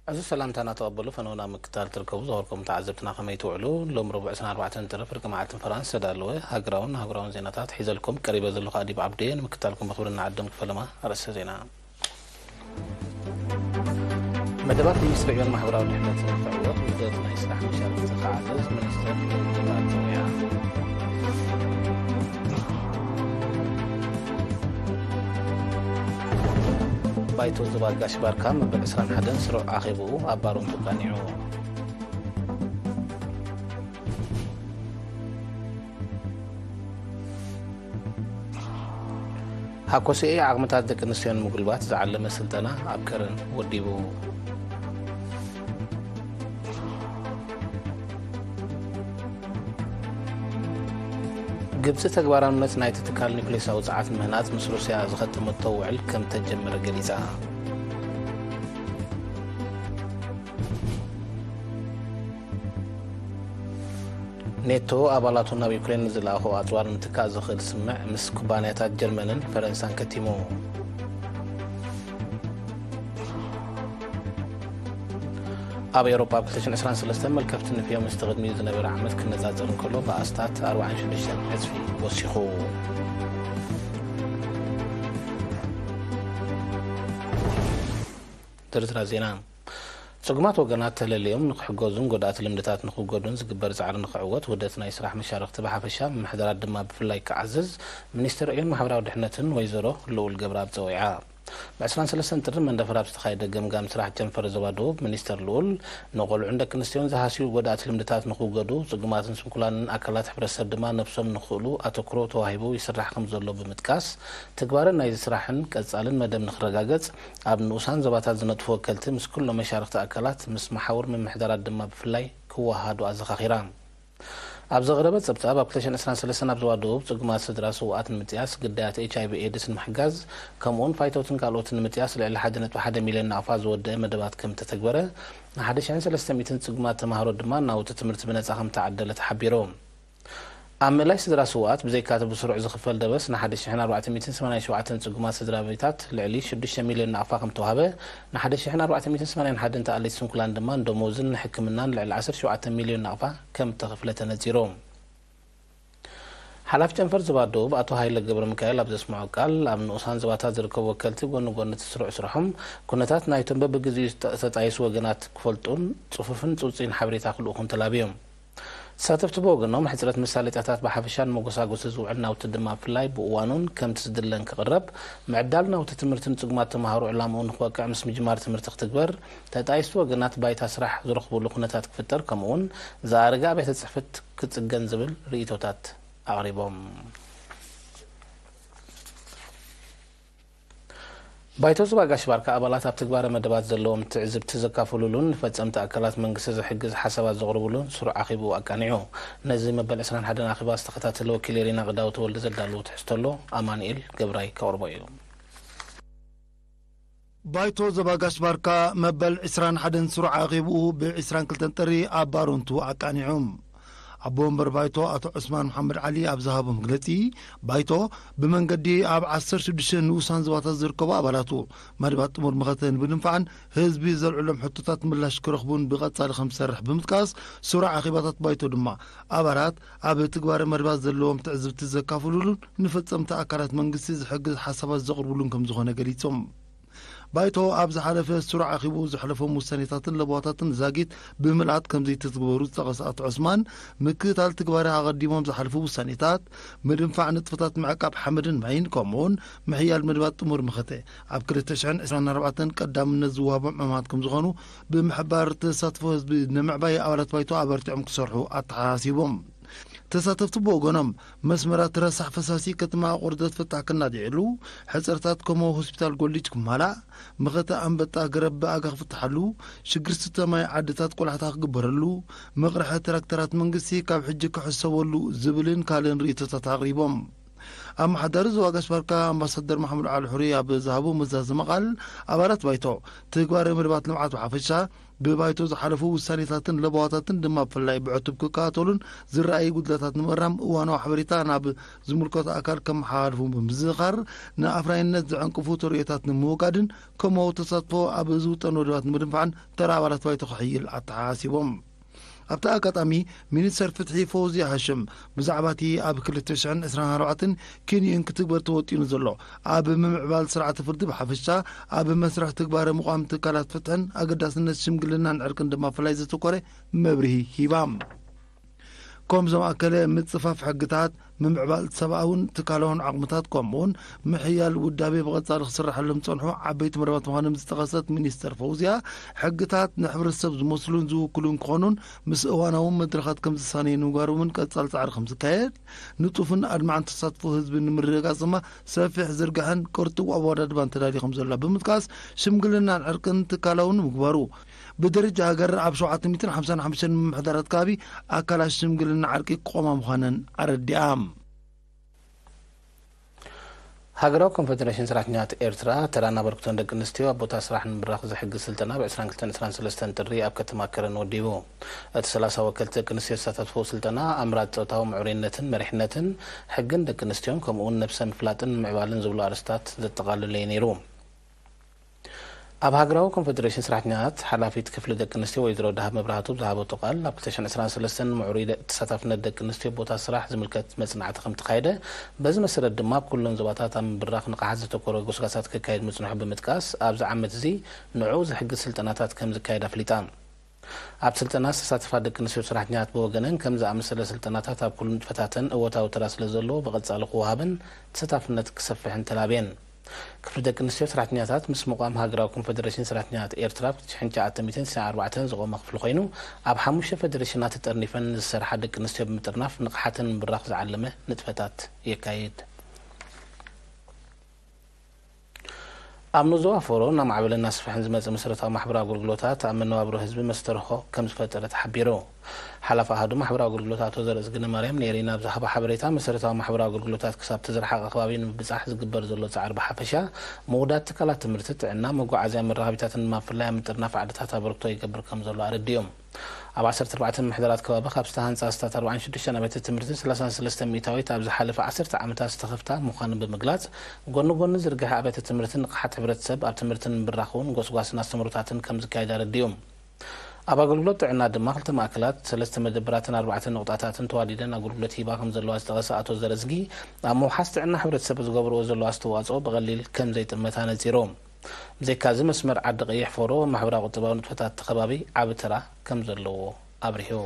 እዚ ሰላምታና ተቐበሉ። ፈነውና ምክታል ትርከቡ ዝኸበርኩም ተዓዘብትና ከመይ ትውዕሉ? ሎም ረቡዕ ዕስራን ኣርባዕተን ጥሪ ፍርቂ መዓልትን ፈራንስ ዝተዳለወ ሃገራውን ኣህጉራውን ዜናታት ሒዘልኩም ቀሪበ ዘለኹ ኣዲብ ዓብደየ። ንምክታልኩም ብኽብሪ ንዓድም ክፈለማ። ኣርእስተ ዜና። መደባት ሚኒስትሪ ዕዮን ማሕበራዊ ድሕነትን ክዕወት ውህደት ናይ ስራሕ መሻርክቲ ክዓዘዝ ሚኒስተር ዶክተር ኣንቶንያ። ባይቶ ዞባ ጋሽ ባርካ መበል ዕስራን ሓደን ስሩዕ ኣኼብኡ ኣብ ባሮንቱ ቀኒዑ። ሃኮስኤ ዓቕምታት ደቂ ኣንስትዮ ንምጉልባት ዝዓለመ ስልጠና ኣብ ከረን ወዲቡ። ግብጺ ተግባራውነት ናይቲ ትካል ኒውክሌሳዊ ጸዓት ምህናጽ ምስ ሩስያ ዝኸተመቶ ውዕል ከም ተጀመረ ገሊጻ። ኔቶ ኣባላቱ ናብ ዩክሬን ንዝለኣኾ ኣጽዋር ምትካእ ዝኽእል ስምምዕ ምስ ኩባንያታት ጀርመንን ፈረንሳን ከቲሙ። ኣብ ኤውሮጳ ኣብ ክልተ ሽሕን ዕስራን ሰለስተን መልከፍቲ ንፍዮ ምስቲ ቅድሚኡ ዝነበረ ዓመት ክነጻጸር እንከሎ ብኣስታት ኣርባዓን ሽዱሽተን ዕጽፊ ወሲኹ። ዝርዝራት ዜና። ጽጉማት ወገናት ተለልዮም ንክሕገዙን ጎዳእቲ ልምድታት ንክውገዱን ዝግበር ጻዕሪ ንክዕወት ውህደት ናይ ስራሕ መሻርኽቲ ብሓፈሻ ምምሕዳራት ድማ ብፍላይ ክዓዝዝ ሚኒስትር ዕዮን ማሕበራዊ ድሕነትን ወይዘሮ ልኡል ገብረኣብ ጸዊዓ። ብ ዕስራን ሰለስተን ጥሪ መንደፈራ ኣብ ዝተኻየደ ገምጋም ስራሕ ጨንፈር ዞባ ደቡብ ሚኒስተር ልኡል ንቆልዑን ደቂ ኣንስትዮን ዝሃስዩ ጎዳእቲ ልምድታት ንክውገዱ ጽጉማትን ስንኩላንን ኣካላት ሕብረተሰብ ድማ ነብሶም ንክኽእሉ ኣተኩሮ ተዋሂቡ ይስራሕ ከም ዘሎ ብምጥቃስ ትግባረ ናይዚ ስራሕን ቀጻልን መደብ ንክረጋገጽ ኣብ ንኡሳን ዞባታት ዝነጥፉ ወከልቲ ምስ ኩሎም መሻርኽቲ ኣካላት ምስ መሓውር ምምሕዳራት ድማ ብፍላይ ክወሃሃዱ ኣዘኻኺራ። ኣብ ዘቕረበ ጸብጻብ ኣብ ክልተ ሽሕን ዕስራን ሰለስተን ኣብ ዞባ ደቡብ ጽጉማት ስድራ ስውኣት ንምጥያስ ግዳያት ኤች ኣይ ቪ ኤድስ ንምሕጋዝ ከምኡውን ፋይቶትን ካልኦትን ንምጥያስ ልዕሊ ሓደ ነጥቢ ሓደ ሚልዮን ናቕፋ ዝወደአ መደባት ከም እተተግበረ ንሓደ ሽሕን ሰለስተ ሚእትን ጽጉማት ተማሃሮ ድማ ናውቲ ትምህርቲ ብነጻ ከም እተዓደለ ተሓቢሩ። ኣብ ምእላይ ስድራ ስውኣት ብዘይካቲ ብስሩዕ ዝኽፈል ደበስ ንሓደ ሽሕን ኣርባዕተ ሚእትን ሰማንያን ሸውዓተን ጽጉማት ስድራ ቤታት ልዕሊ ሽዱሽተ ሚልዮን ናቕፋ ከም ተዋህበ ንሓደ ሽሕን ኣርባዕተ ሚእትን ሰማንያን ሓደን ተኣለይቲ ስንኩላን ድማ ንደሞዝን ንሕክምናን ልዕሊ ዓሰርተ ሸውዓተ ሚልዮን ናቕፋ ከም እተኸፍለ ተነጺሩ። ሓላፊ ጨንፈር ዞባ ደቡብ ኣቶ ሃይለ ገብረ ሚካኤል ኣብ ዘስምዖ ቃል ኣብ ንኡሳን ዞባታት ዝርከቡ ወከልቲ ጎኒ ጎኒ እቲ ስሩዕ ስርሖም ኩነታት ናይቶም በብግዚኡ ተጣይሱ ወገናት ክፈልጡን ጽፉፍን ጽውጽይን ሓበሬታ ክልእኹን ተላብዮም። ተሳተፍቲ ብወገኖም ሕጽረት መሳለጥያታት ብሓፈሻን መጎሳጎሲ ዝውዕል ናውቲ ድማ ብፍላይ ብእዋኑን ከምቲ ዝድለን ክቕረብ ምዕዳል ናውቲ ትምህርቲ ንጽጉማት ተምሃሮ ዕላምኡ ንክወቅዕ ምስ ምጅማር ትምህርቲ ክትግበር ተጣይስቲ ወገናት ባይታ ስራሕ ዝረኽብሉ ኩነታት ክፍጠር ከምኡውን ዝኣረገ ኣብያተ ጽሕፈት ክጽገን ዝብል ርእይቶታት ኣቕሪቦም። ባይቶ ዞባ ጋሽ ባርካ ኣባላት ኣብ ትግባረ መደባት ዘለዎም ትዕዝብቲ ዘካፍሉሉን ንፈጸምቲ ኣካላት መንግስቲ ዝሕግዝ ሓሳባት ዘቕርቡሉን ስሩዕ ኣኺቡ ኣቃኒዑ። ነዚ መበል ዕስራን ሓደን ኣኺባ ዝተኸታተለ ወኪል ኤሪና ቅዳው ተወልደ ዘዳለዎ ትሕዝቶ ኣሎ፣ ኣማኑኤል ገብራይ ከቕርቦ እዩ። ባይቶ ዞባ ጋሽ ባርካ መበል ዕስራን ሓደን ስሩዕ ኣኺብኡ ብ ዕስራን ክልተን ጥሪ ኣብ ባሮንቱ ኣቃኒዑ። ኣቦ ወንበር ባይቶ ኣቶ ዑስማን መሓመድ ዓሊ ኣብ ዝሃቦ መግለጺ፣ ባይቶ ብመንገዲ ኣብ ዓሰርተ ሽዱሽተ ንኡሳን ዞባታት ዝርከቡ ኣባላቱ መደባት ጥሙር መኸተ ንምድንፋዕን ህዝቢ ዘልዕሎም ሕቶታት ምላሽ ክረኽቡን ብቐጻሊ ከም ዝሰርሕ ብምጥቃስ፣ ስሩዕ ኣኼባታት ባይቶ ድማ ኣባላት ኣብ ትግባረ መደባት ዘለዎም ትዕዝብቲ ዘካፍሉሉን ንፈጸምቲ ኣካላት መንግስቲ ዝሕግዝ ሓሳባት ዘቕርቡሉን ከም ዝኾነ ገሊጾም። ባይቶ ኣብ ዝሓለፈ ስሩዕ ኣኺቡ ዘሕለፎም ውሳኔታትን ለበዋታትን ዛጊት ብምልኣት ከም ዘይተትግበሩ ዝጠቐሰ ኣቶ ዑስማን፣ ምክትታል ትግባረ ኣቐዲሞም ዝሓለፉ ውሳኔታት፣ ምድንፋዕ ንጥፈታት ምዕቃብ ሓመድን ማይን፣ ከምኡውን ምሕያል መደባት ጥሙር መኸተ ኣብ ክልተ ሽሕን ዕስራን ኣርባዕተን ቀዳምነት ዝወሃቦም ዕማማት ከም ዝኾኑ ብምሕባር፣ ተሳትፎ ህዝቢ ንምዕባይ ኣባላት ባይቶ ኣበርቲዖም ክሰርሑ ኣተሓሳሲቦም። ተሳተፍቲ ብወገኖም፣ መስመራት ረሳሕ ፈሳሲ ከተማ ኣቑርደት ፍታሕ ክናድየሉ፣ ሕጽረታት ኮሞ ሆስፒታል ጎልጅ ክማላእ፣ መኸተ ኣንበጣ ገረብ ብኣጋ ክፍትሓሉ፣ ሽግር ስተ ማይ ዓድታት ቆላሕታ ክግበረሉ፣ መቕርሐ ትራክተራት መንግስቲ ካብ ሕጂ ክሕሰበሉ ዝብልን ካልእን ርእይቶታት ኣቕሪቦም። ኣመሓዳሪ ዞባ ጋሽ ባርካ ኣምባሳደር መሓመድ ዓሊ ሑሪ ኣብ ዝሃቦ መዛዘሚ ቃል፣ ኣባላት ባይቶ ትግባረ መደባት ልምዓት ብሓፈሻ፣ ብባይቶ ዝሓለፉ ውሳኔታትን ለበዋታትን ድማ ብፍላይ ብዕቱብ ክከታተሉን ዝረኣዩ ጉድለታት ንምእራም እዋናዊ ሓበሬታ ናብ ዝምልከቶ ኣካል ከመሓላልፉ ብምዝኻር፣ ንኣፍራይነት ዘዕንቅፉ ተርእዮታት ንምውጋድን ከምኡ ተሳትፎ ኣብ ዝውጠኑ ውድባት ንምድንፋዕን ተራ ኣባላት ባይቶ ክሕይል ኣተሓሳሲቦም። ኣብቲ ኣጋጣሚ ሚኒስተር ፍትሒ ፈውዝያ ሃሽም ብዛዕባ እቲ ኣብ ክልተ ሽሕን ዕስራን ኣርባዕተን ክንዮን ክትግበር ተወጢኑ ዘሎ ኣብ ምምዕባል ስርዓተ ፍርዲ ብሓፈሻ፣ ኣብ መስርሕ ትግባረ ምቋም ትካላት ፍትሕን ኣገዳስነት ሽምግልናን ዕርቅን ድማ ብፍላይ ዘተኮረ መብርሂ ሂባ። ከም ዘማእከለ ምጽፋፍ ሕግታት፣ ምምዕባል ሰብኣውን ትካላውን ዓቕምታት ከምኡውን ምሕያል ውዳቤ ብቐጻሊ ክስራሓሎም ዝጸንሑ ዓበይቲ መደባት ምዃኖም ዝጠቐሰት ሚኒስተር ፈውዝያ፣ ሕግታት ንሕብረተሰብ ዝመስሉን ዝውክሉን ክኾኑን ምስ እዋናዊ መድረኻት ከም ዝሳነዩ ንምግባር እውን ቀጻሊ ጻዕሪ ከም ዝካየድ፣ ንጡፍን ኣድማዕን ተሳትፎ ህዝቢ ንምርግጋጽ ድማ ሰፊሕ ዝርግሐን ቅርጡው ኣወዳድባን ተዳልዩ ከም ዘሎ ብምጥቃስ፣ ሽምግልናን ዕርቅን ትካላዊ ንምግባሩ ብደረጃ ሃገር ኣብ ሸውዓተ ሚእትን ሓምሳን ሓሙሽተን ምምሕዳራት ከባቢ ኣካላት ሽምግልና ዕርቂ ክቆማ ምዃነን ኣረዲኣ። ሃገራዊ ኮንፈደሬሽን ሰራሕተኛታት ኤርትራ ተራን ኣበርክቶን ደቂ ኣንስትዮ ኣብ ቦታ ስራሕ ንምብራኽ ዝሕግዝ ስልጠና ብ ዕስራን ክልተን ዕስራን ሰለስተን ጥሪ ኣብ ከተማ ከረን ወዲቡ። እቲ ሰላሳ ወከልቲ ደቂ ኣንስትዮ ዝተሳተፍዎ ስልጠና ኣምራት ጾታዊ ምዕሩይነትን መሪሕነትን፣ ሕግን ደቂ ኣንስትዮን ከምኡውን ነብሰ ምፍላጥን ምምዕባልን ዝብሉ ኣርእስታት ዘጠቓለለ እዩ ነይሩ። ኣብ ሃገራዊ ኮንፈደሬሽን ሰራሕተኛታት ሓላፊት ክፍሊ ደቂ ኣንስትዮ ወይዘሮ ዳህብ መብራህቱ ብዝሃበቶ ቃል፣ ኣብ ክልተ ሽሕን ዕስራን ሰለስተን ምዕሩይ ደ-፣ ተሳታፍነት ደቂ ኣንስትዮ ቦታ ስራሕ ዝምልከት መጽናዕቲ ከም ተኻየደ፣ በዚ መሰረት ድማ ኣብ ኩለን ዞባታት ኣብ ምብራኽ ንቕሓት ዘተኮረ ጎስጓሳት ክካየድ ምጽንሑ ብምጥቃስ፣ ኣብዚ ዓመት እዚ ንዕኡ ዝሕግዝ ስልጠናታት ከም ዝካየድ ኣፍሊጣ። ኣብ ስልጠና ዝተሳተፋ ደቂ ኣንስትዮ ሰራሕተኛታት ብወገነን፣ ከም ዝኣመሰለ ስልጠናታት ኣብ ኩሉ ንጥፈታተን እወታዊ ተራ ስለ ዘለዎ ብቐጻሊ ክወሃብን ተሳታፍነት ክሰፍሕን ተላብየን። ክፍሊ ደቂ ኣንስትዮ ሰራሕተኛታት ምስ ምቋም ሃገራዊ ኮንፈደሬሽን ሰራሕተኛታት ኤርትራ ኣብ ክልተ ሽሕን ትሽዓተ ሚእትን ስሳን ኣርባዕተን ዝቖመ ክፍሊ ኮይኑ፣ ኣብ ሓሙሽተ ፈደሬሽናት ተጠርኒፈን ዝሰርሓ ደቂ ኣንስትዮ ብምጥርናፍ ንቕሓተን ንምብራኽ ዝዓለመ ንጥፈታት የካይድ። ኣብ ኑዞ ኣፎሮ እናማዕበለን እናስፍሐን ዝመጽእ መሰረታዊ ማሕበራዊ ኣገልግሎታት ኣብ መነባብሮ ህዝቢ መስተርሆ ከም ዝፈጠረ ተሓቢሩ። ሓላፊ ኣሃዱ ማሕበራዊ ኣገልግሎት ኣቶ ዘርእዝግነ ማርያም ንኤሪና ኣብ ዝሃቦ ሓበሬታ፣ መሰረታዊ ማሕበራዊ ኣገልግሎታት ክሳብ እቲ ዝረሓቐ ከባቢ ንምብጻሕ ዝግበር ዘሎ ጻዕሪ ብሓፈሻ፣ ምውዳድ ትካላት ትምህርቲ፣ ጥዕና፣ መጓዓዝያ፣ መራኸቢታትን ድማ ብፍላይ ኣብ ምጥርናፍ ዓድታት ኣበርክቶ ይገብር ከም ዘሎ ኣረዲኦም። ኣብ ዓሰርተ ኣርባዕተ ምምሕዳራት ከባቢ ካብ ዝተሃንጻ ኣስታት ኣርባዓን ሽዱሽተን ኣብያተ ትምህርቲ ሰላሳን ሰለስተን ሚእታዊት ኣብ ዝሓለፈ ዓሰርተ ዓመታት ዝተኸፍታ ምዃኑ ብምግላጽ፣ ጎኒ ጎኒ ዝርግሐ ኣብያተ ትምህርትን ንቕሓት ሕብረተሰብ ኣብ ትምህርቲ ንምብራኽ እውን ጎስጓስን ኣስተምህሮታትን ከም ዝካየድ ኣረዲኡ። ኣብ ኣገልግሎት ጥዕና ድማ ክልተ ማእከላት፣ ሰለስተ መደበራትን ኣርባዕተ ነቑጣታትን ተዋዲደን ኣገልግሎት ሂባ ከም ዘለዋ ዝጠቐሰ ኣቶ ዘረዝጊ፣ ኣብ ምውሓስ ጥዕና ሕብረተሰብ ዝገብርዎ ዘለዉ ኣስተዋጽኦ ብቐሊል ከም ዘይጥመት ኣነጺሩ። ብዘይካዚ መስመር ዓዲ ቀይሕ ፎሮ ኣብ ማሕበራዊ ቁጠባዊ ንጥፈታት እቲ ከባቢ ዓቢ ተራ ከም ዘለዎ ኣብሪሁ።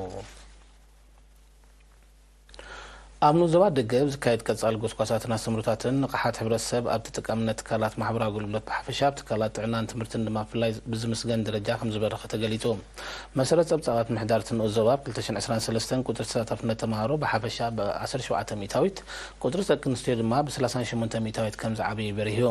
ኣብ ንዞባ ደገ ኣብ ዝካየድ ቀጻሊ ጎስጓሳትን ኣስተምህሮታትን ንቕሓት ሕብረተሰብ ኣብ ተጠቃምነት ትካላት ማሕበራዊ ኣገልግሎት ብሓፈሻ ኣብ ትካላት ጥዕናን ትምህርትን ድማ ብፍላይ ብዝምስገን ደረጃ ከም ዝበረኸ ተገሊጹ። መሰረት ጸብጻባት ምሕዳር እቲ ንኡስ ዞባ ኣብ ክልተ ሽሕን ዕስራን ሰለስተን ቁጽሪ ተሳታፍነት ተማሃሮ ብሓፈሻ ብ ዓሰርተ ሸውዓተ ሚእታዊት፣ ቁጽሪ ደቂ ኣንስትዮ ድማ ብ ሰላሳን ሸሞንተ ሚእታዊት ከም ዝዓበየ በሪሁ።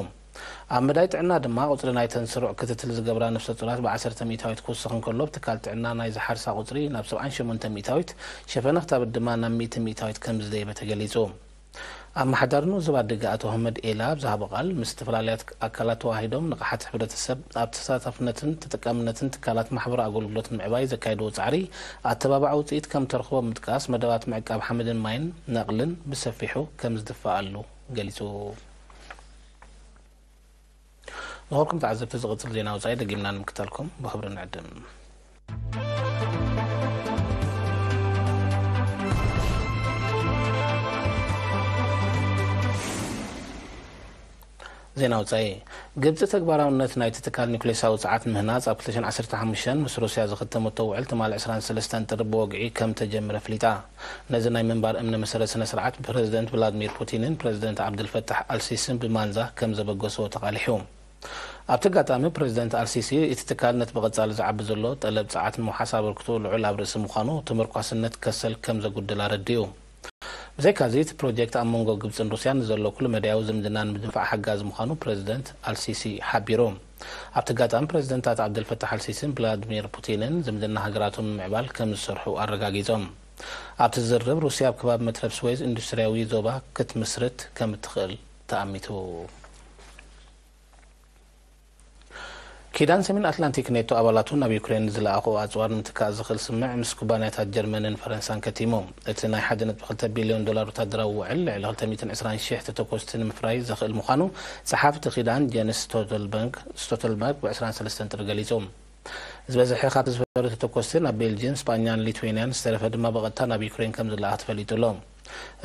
ኣብ መዳይ ጥዕና ድማ ቁጽሪ ናይተን ስሩዕ ክትትል ዝገብራ ነፍሰ ጡራት ብ ዓሰርተ ሚእታዊት ክውስኽ እንከሎ፣ ኣብ ትካል ጥዕና ናይ ዝሓርሳ ቁጽሪ ናብ ሰብዓን ሸሞንተ ሚእታዊት፣ ሸፈነ ክታበት ድማ ናብ ሚእቲ ሚእታዊት ከም ዝደየበ ተገሊጹ። ኣመሓዳሪ ንኡስ ዞባ ደገ ኣቶ ኣህመድ ኤላ ኣብ ዝሃቦ ቃል፣ ምስ ዝተፈላለያት ኣካላት ተዋሂዶም ንቕሓት ሕብረተሰብ ኣብ ተሳታፍነትን ተጠቃምነትን ትካላት ማሕበራዊ ኣገልግሎት ንምዕባይ ዘካየድዎ ጻዕሪ ኣተባባዒ ውጽኢት ከም ተረኽቦ ብምጥቃስ፣ መደባት ምዕቃብ ሓመድን ማይን ነቕልን ብሰፊሑ ከም ዝድፈኣሉ ገሊጹ። ዝኸበርኩም ተዓዘብቲ፣ ዝቕጽል ዜና ወጻኢ ደጊምና ንምክታልኩም ብኽብሪ ንዕድም። ዜና ወጻኢ። ግብጺ ተግባራውነት ናይቲ ትካል ኒውክሌሳዊ ጸዓት ምህናጽ ኣብ ክልተ ሽሕን ዓሰርተ ሓሙሽተን ምስ ሩስያ ዝኸተመቶ ውዕል ትማሊ ዕስራን ሰለስተን ጥሪ ብወግዒ ከም ተጀመረ ኣፍሊጣ። ነዚ ናይ ምንባር እምነ መሰረት ስነ ስርዓት ፕረዚደንት ቭላድሚር ፑቲንን ፕረዚደንት ዓብደልፈታሕ ኣልሲሲን ብማንዛ ከም ዘበገስዎ ተቓሊሑ። ኣብቲ ኣጋጣሚ ፕረዚደንት ኣልሲሲ፣ እቲ ትካል ነቲ ብቐጻሊ ዝዓቢ ዘሎ ጠለብ ጸዓት ንምውሓስ ኣበርክቶ ልዑል ኣብ ርእሲ ምዃኑ፣ ተመርኳስነት ከሰል ከም ዘጉድል ኣረዲኡ። ብዘይካዚ፣ እቲ ፕሮጀክት ኣብ መንጎ ግብጽን ሩስያን ንዘሎ ኩሉ መዳያዊ ዝምድና ንምድንፋዕ ሓጋዚ ምዃኑ ፕረዚደንት ኣልሲሲ ሓቢሩ። ኣብቲ ኣጋጣሚ ፕረዚደንታት ዓብደልፈታሕ ኣልሲሲን ቭላድሚር ፑቲንን ዝምድና ሃገራቶም ንምዕባል ከም ዝሰርሑ ኣረጋጊጾም። ኣብቲ ዝርርብ፣ ሩስያ ኣብ ከባቢ መትረብ ስዌዝ ኢንዱስትርያዊ ዞባ ክትምስርት ከም እትኽእል ተኣሚቱ። ኪዳን ሰሜን ኣትላንቲክ ኔቶ ኣባላቱ ናብ ዩክሬን ዝለኣኾ ኣጽዋር ንምትካእ ዝኽእል ስምምዕ ምስ ኩባንያታት ጀርመንን ፈረንሳን ከቲሙ። እቲ ናይ ሓደ ነጥቢ ክልተ ቢልዮን ዶላር ወታደራዊ ውዕል፣ ልዕሊ ክልተ ሚእትን ዕስራን ሽሕ ተተኮስቲ ንምፍራይ ዘኽእል ምዃኑ ጸሓፊ እቲ ኪዳን ጀንስ ስቶልተንበርግ፣ ስቶልተንበርግ ብ ዕስራን ሰለስተን ጥሪ ገሊጹ። ዝበዝሐ ካብቲ ዝፈረዩ ተተኮስቲ ናብ ቤልጅየም፣ ስጳኛን ሊትዌንያን፣ ዝተረፈ ድማ ብቐጥታ ናብ ዩክሬን ከም ዝለኣኽ ተፈሊጡ ኣሎ።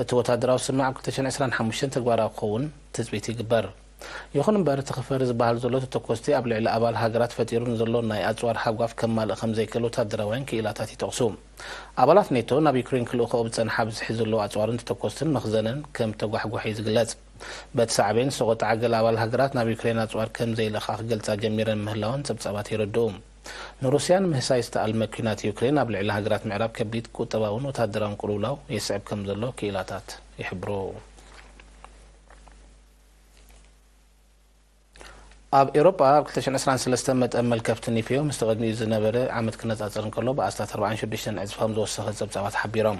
እቲ ወታደራዊ ስምምዕ ኣብ ክልተ ሽሕን ዕስራን ሓሙሽተን ተግባራዊ ክኸውን ትጽቢት ይግበር። ይኹን እምበር፣ እቲ ክፈሪ ዝበሃል ዘሎ ተተኮስቲ ኣብ ልዕሊ ኣባል ሃገራት ፈጢሩ ንዘሎ ናይ ኣጽዋር ሃጓፍ ከማልእ ከም ዘይክእል ወታደራውያን ክኢላታት ይጠቕሱ። ኣባላት ኔቶ ናብ ዩክሬን ክልእኽኦ ብዝጸንሓ ብዝሒ ዘለዎ ኣጽዋርን ተተኮስትን መኽዘንን ከም ተጓሕጓሒ እዩ ዝግለጽ። በቲ ሳዕቤን፣ ሰቆጣ ገለ ኣባል ሃገራት ናብ ዩክሬን ኣጽዋር ከም ዘይልእኻ ክገልጻ ጀሚረን ምህላወን ጸብጻባት የረድኡ። ንሩስያ ንምህሳይ ዝተኣልመ ኲናት ዩክሬን ኣብ ልዕሊ ሃገራት ምዕራብ ከቢድ ቁጠባውን ወታደራውን ቅልውላው የስዕብ ከም ዘሎ ክኢላታት ይሕብሩ። ኣብ ኤውሮጳ ኣብ ክልተ ሽሕን ዕስራን ሰለስተን መጠን መልከፍቲ ኒፍዮ ምስቲ ቅድሚኡ ዝነበረ ዓመት ክነጻጸር እንከሎ ብኣስታት ኣርባዓን ሽዱሽተን ዕጽፊ ከም ዝወሰኸ ጸብጻባት ሓቢሮም።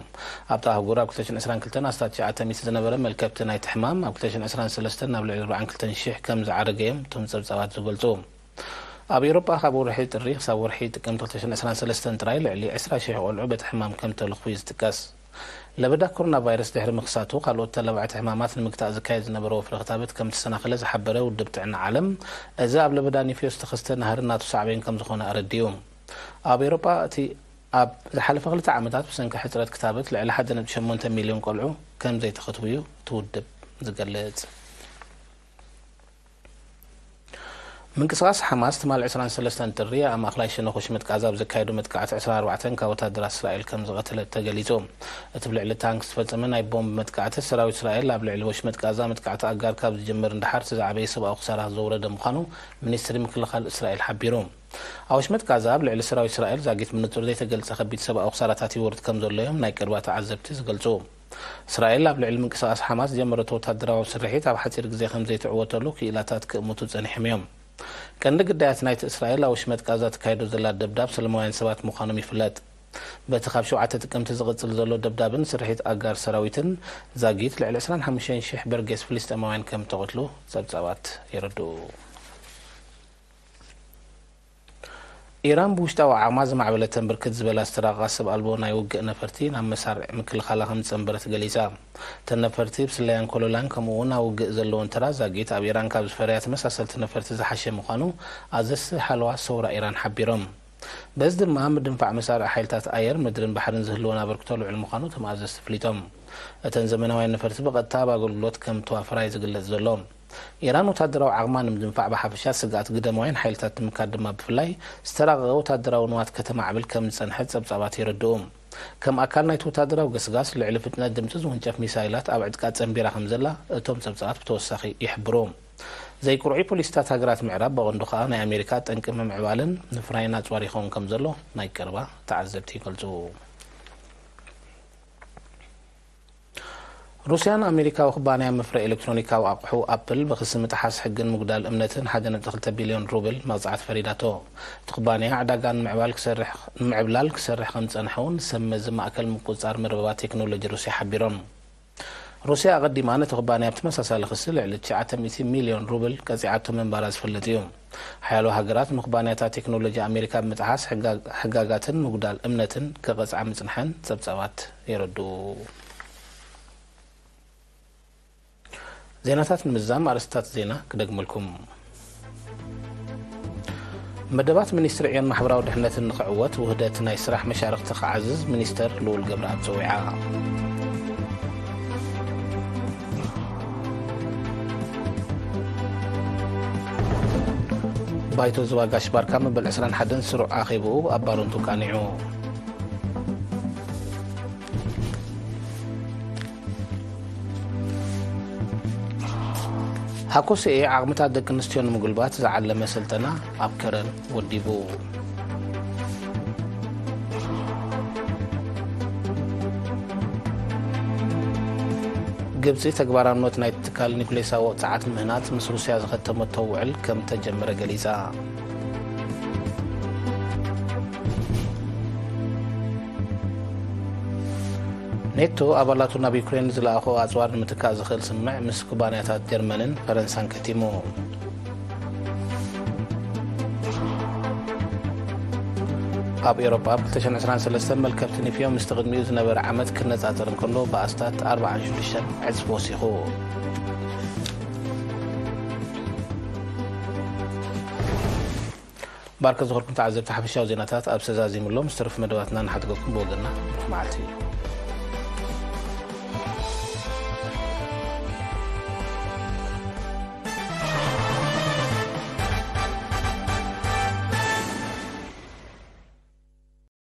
ኣብታ ኣህጉር ኣብ ክልተ ሽሕን ዕስራን ክልተን ኣስታት ትሽዓተ ሚእቲ ዝነበረ መልከፍቲ ናይቲ ሕማም ኣብ ክልተ ሽሕን ዕስራን ሰለስተን ናብ ልዕሊ ኣርባዓን ክልተን ሽሕ ከም ዝዓረገ እዮም እቶም ጸብጻባት ዝገልጹ። ኣብ ኤውሮጳ ካብ ወርሒ ጥሪ ክሳብ ወርሒ ጥቅምቲ ክልተ ሽሕን ዕስራን ሰለስተን ጥራይ ልዕሊ ዕስራ ሽሕ ቆልዑ በቲ ሕማም ከም ተለኽፉ እዩ ዝጥቀስ። ለበዳ ኮሮና ቫይረስ ድሕሪ ምኽሳቱ፣ ካልኦት ተላባዕቲ ሕማማት ንምግታእ ዝካየድ ዝነበረ ወፍሪ ክታበት ከም ዝተሰናኸለ ዝሓበረ ውድብ ጥዕና ዓለም፣ እዚ ኣብ ለበዳ ኒፍዮ ዝተኸስተ ናህሪ ናቱ ሳዕቤን ከም ዝኾነ ኣረዲኡ። ኣብ ኤውሮጳ እቲ ኣብ ዝሓለፈ ክልተ ዓመታት ብሰንኪ ሕጽረት ክታበት ልዕሊ ሓደ ነጥቢ ሸሞንተ ሚልዮን ቆልዑ ከም ዘይተኸትቡ እዩ እቲ ውድብ ዝገልጽ። ምንቅስቓስ ሓማስ ትማሊ ዕስራን ሰለስተን ጥሪ ኣብ ማእከላይ ሸነኽ ወሽመጥ ቃዛ ኣብ ዘካየዶ መጥቃዕቲ ዕስራን ኣርባዕተን ካብ ወታደራት እስራኤል ከም ዝቐተለት ተገሊጹ። እቲ ብልዕሊ ታንክ ዝተፈጸመ ናይ ቦምብ መጥቃዕቲ ሰራዊት እስራኤል ኣብ ልዕሊ ወሽመጥ ቃዛ መጥቃዕቲ ኣጋር ካብ ዝጅምር ንደሓር እቲ ዝዓበየ ሰብኣዊ ክሳራ ዘውረደ ምዃኑ ሚኒስትሪ ምክልኻል እስራኤል ሓቢሩ። ኣብ ወሽመጥ ቃዛ ኣብ ልዕሊ ሰራዊት እስራኤል ዛጊት ብንጹር ዘይተገልጸ ከቢድ ሰብኣዊ ክሳራታት ይወርድ ከም ዘሎ እዮም ናይ ቀረባ ተዓዘብቲ ዝገልጹ። እስራኤል ኣብ ልዕሊ ምንቅስቓስ ሓማስ ዝጀመረቶ ወታደራዊ ስርሒት ኣብ ሓጺር ግዜ ከም ዘይትዕወተሉ ክኢላታት ክእምቱ ጸኒሖም እዮም። ቀንዲ ግዳያት ናይቲ እስራኤል ኣብ ወሽመጥ ቃዛ ተካይዶ ዘላ ደብዳብ ሰለማውያን ሰባት ምዃኖም ይፍለጥ። በቲ ካብ ሸውዓተ ጥቅምቲ ዝቕጽል ዘሎ ደብዳብን ስርሒት ኣጋር ሰራዊትን ዛጊት ልዕሊ ዕስራን ሓሙሽተን ሽሕ በርጌስ ፍልስጤማውያን ከም ተቐትሉ ጸብጻባት የረድኡ። ኢራን ብውሽጣዊ ዓቕማ ዝማዕበለተን ብርክት ዝበላ ዝተራቐቓ ሰብ ኣልቦ ናይ ውግእ ነፈርቲ ናብ መሳርዕ ምክልኻላ ከም ዝጸንበረት ገሊጻ። እተን ነፈርቲ ብስለያን ኮለላን ከምኡ እውን ኣብ ውግእ ዘለወን ተራ ዛጊት ኣብ ኢራን ካብ ዝፈረያ ተመሳሰልቲ ነፈርቲ ዝሓሸ ምዃኑ ኣዘዝቲ ሓለዋ ሰውራ ኢራን ሓቢሮም። በዚ ድማ ምድንፋዕ መሳርዕ ሓይልታት ኣየር፣ ምድርን ባሕርን ዝህልወን ኣበርክቶ ልዑል ምዃኑ እቶም ኣዘዝቲ ኣፍሊጦም። እተን ዘመናውያን ነፈርቲ ብቐጥታ ኣብ ኣገልግሎት ከም ተዋፈራ እዩ ዝግለጽ ዘሎ። ኢራን ወታደራዊ ዓቕማ ንምድንፋዕ ብሓፈሻ ስግኣት ግደማውያን ሓይልታት ንምካድ ድማ ብፍላይ ዝተራቐቐ ወታደራዊ ንዋት ከተማዕብል ከም ዝጸንሐት ጸብጻባት የረድኡ። ከም ኣካል ናይቲ ወታደራዊ ገስጋስ ልዕሊ ፍጥነት ድምጺ ዝውንጨፍ ሚሳይላት ኣብ ዕጥቃ ጸንቢራ ከም ዘላ እቶም ጸብጻባት ብተወሳኺ ይሕብሩ። ዘይቅርዑ ፖሊሲታት ሃገራት ምዕራብ ብቐንዱ ከኣ ናይ ኣሜሪካ ጠንቂ ምምዕባልን ምፍራይን ኣጽዋር ይኸውን ከም ዘሎ ናይ ቀረባ ተዓዘብቲ ይገልጹ። ሩስያ ንኣሜሪካዊ ኩባንያ መፍረ ኤሌክትሮኒካዊ ኣቕሑ ኣፕል ብክሲ ምጥሓስ ሕግን ምጉዳል እምነትን ሓደ ነጥቢ ክልተ ቢልዮን ሩብል መቕጻዕቲ ፈሪዳቶ። እቲ ኩባንያ ዕዳጋ ንምዕባል ክሰርሕ፣ ንምዕብላል ክሰርሕ ከም ዝጸንሐ እውን ሰብ መዚ ማእከል ምቁጽጻር መርበባት ቴክኖሎጂ ሩስያ ሓቢሮም። ሩስያ ኣቐዲማ ነቲ ኩባንያ ብተመሳሳሊ ክሲ ልዕሊ ትሽዓተ ሚእቲ ሚልዮን ሩብል ቀጺዓቶ ምንባራ ዝፍለጥ እዩ። ሓያሎ ሃገራት ንኩባንያታት ቴክኖሎጂ ኣሜሪካ ብምጥሓስ ሕጋ-፣ ሕጋጋትን ምጉዳል እምነትን ክቐጽዓ ምጽንሐን ጸብጻባት የረድኡ። ዜናታት ንምዝዛም ኣርእስታት ዜና ክደግመልኩም። መደባት ሚኒስትሪ ዕዮን ማሕበራዊ ድሕነትን ንኽዕወት ውህደት ናይ ስራሕ መሻርኽቲ ክዓዝዝ ሚኒስተር ልኡል ገብረኣብ ጸዊዓ። ባይቶ ዞባ ጋሽ ባርካ መበል ዕስራን ሓደን ስሩዕ ኣኼብኡ ኣብ ባረንቱ ቃኒዑ። ሃኮስኤ ዓቕምታት ደቂ ኣንስትዮ ንምጉልባት ዝዓለመ ስልጠና ኣብ ከረን ወዲቡ። ግብጺ ተግባራውነት ናይቲ ትካል ኒኩሌሳዊ ጸዓት ምህናጽ ምስ ሩስያ ዝኸተመቶ ውዕል ከም ተጀመረ ገሊጻ። ኔቶ ኣባላቱ ናብ ዩክሬን ዝለኣኾ ኣጽዋር ንምትካእ ዝኽእል ስምምዕ ምስ ኩባንያታት ጀርመንን ፈረንሳን ከቲሙ። ኣብ ኤውሮጳ ኣብ ክልተ ሽሕን ዕስራን ሰለስተን መልከፍቲ ኒፍዮ ምስቲ ቅድሚኡ ዝነበረ ዓመት ክነጻጸር እንከሎ ብኣስታት ኣርባዓን ሽዱሽተን ዕጽፊ ወሲኹ። ባርከ ዝኾርኩም ተዓዘብቲ ሓፈሻዊ ዜናታት ኣብ ሰዛዚሙሎም ዝተረፉ መደባትና ንሓድገኩም ብወገንና ብሩኽ መዓልቲ እዩ።